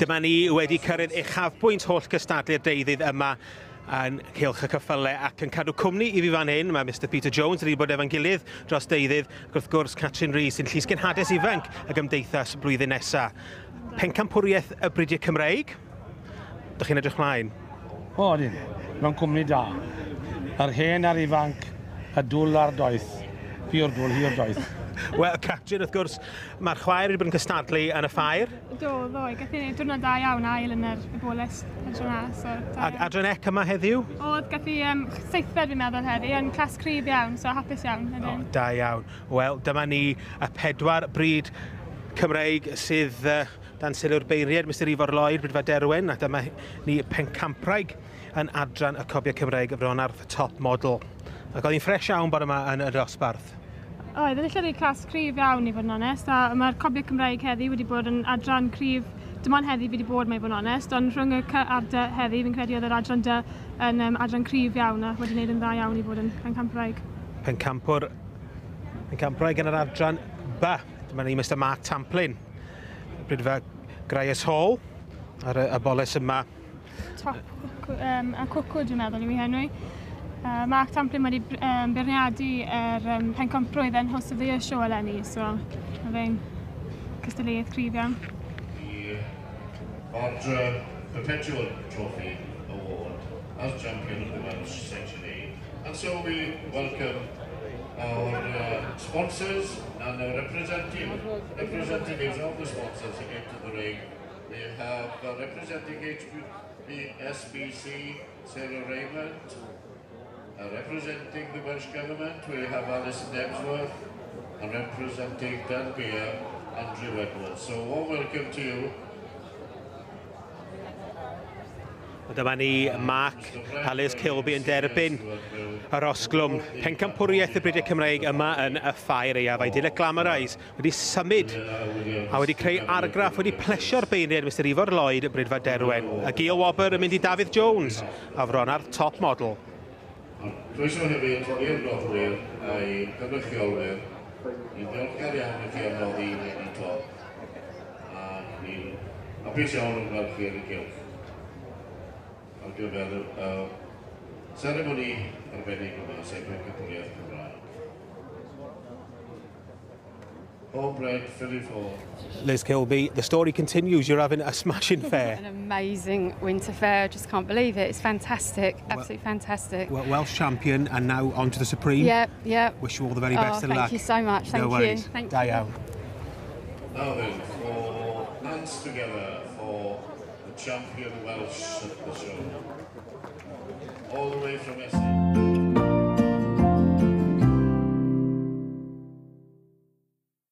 Dyma ni wedi cyrraedd uchafbwynt holl gystadlu'r deuddydd yma yn cylch y cyffyle ac yn cadw cwmni i fi fan hyn. Mae Mr Peter Jones wedi bod efo'n gilydd dros deuddydd, ac wrth gwrs Catrin Rees sy'n llysgenhades ifanc y gymdeithas blwyddyn nesaf. Pencampwriaeth y Bridiau Cymreig. Dych chi'n edrych mlaen? O, ydyn. Mewn cwmni da. Yr hen a'r ifanc, y dwl a'r doeth. Fi o'r dwl, hi o'r doeth. Wel, Catrin, wrth gwrs, mae'r chwaer wedi bod yn cystadlu yn y ffair. Do, ddoe. Gath hi diwrnod da iawn ail yn yr eboles adran A. So, da Ac adran ec yma heddiw? Oedd, gath hi seithfed fi'n meddwl heddi, yn clas cryf iawn, so hapus iawn. O, da iawn. Wel, dyma ni y pedwar bryd Cymreig sydd dan sylw'r beirniaid, Mr Ifor Lloyd, Brydfa Derwen, a dyma ni pencampwraig yn adran y Cobiau Cymreig, Fronarth Top Model. Ac oedd hi'n ffres iawn bod yma yn y dosbarth. Oedd, yn eich clas cryf iawn i fod yn onest, a mae'r Cobiau Cymreig heddi wedi bod yn adran cryf, dim ond heddi fi wedi bod, mae i fod yn onest, ond rhwng y C a'r D heddi, fi'n credu oedd yr adran D yn adran cryf iawn a wedi gwneud yn dda iawn i fod yn pencampwraig. Pencampwraig yn yr adran B. Dyma ni Mr Mark Tamplin, Brydfa Graius Hall, ar y boles yma. Top a cwcw, dwi'n meddwl, yw ei henw. Mark Tamplin wedi beirniadu yr pencampwrwydd yn Host of the Year show eleni, so mae fe'n cystadleuaeth cryf iawn. The Vardre Perpetual Trophy Award as champion of the Welsh Section A. And so we welcome our sponsors and our representatives of the sponsors into the ring. We have representing HSBC, Sarah Raymond. Representing the Welsh Government, we have Alison Ebsworth, and representing Dunbia, Andrew Edwards. So warm welcome to you. Dyma ni Mark a Liz Kilby yn derbyn yr osglwm. Pencampwriaeth y Bridiau Cymreig yma yn y ffair aeaf. Idyllic Glamorise wedi symud a wedi creu argraff, wedi plesio'r beirniaid Mr Ifor Lloyd y Brydfa Derwen. Y Gil Wobr yn mynd i Dafydd Jones a Fronarth Top Model. Croeso hefyd i'r noddwyr a'i gynrychiolwyr. Ni'n ddiolchgar iawn i chi am noddi i Top. A ni'n hapus iawn yn gweld chi yn y cylch ar gyfer y seremoni arbennig yma, sef Pencampwriaeth Cymraeg. Homebred Philly Ford. Liz Kilby, the story continues. You're having a smashing fair. An amazing winter fair. I just can't believe it. It's fantastic. Absolutely fantastic. Well, Welsh champion and now on to the Supreme. Yep, yep. Wish you all the very best and thank luck. Thank you so much. Thank no worries. you. Thank da you. Iawn. Now then, for hands together for the champion Welsh at the show. All the way from Essex.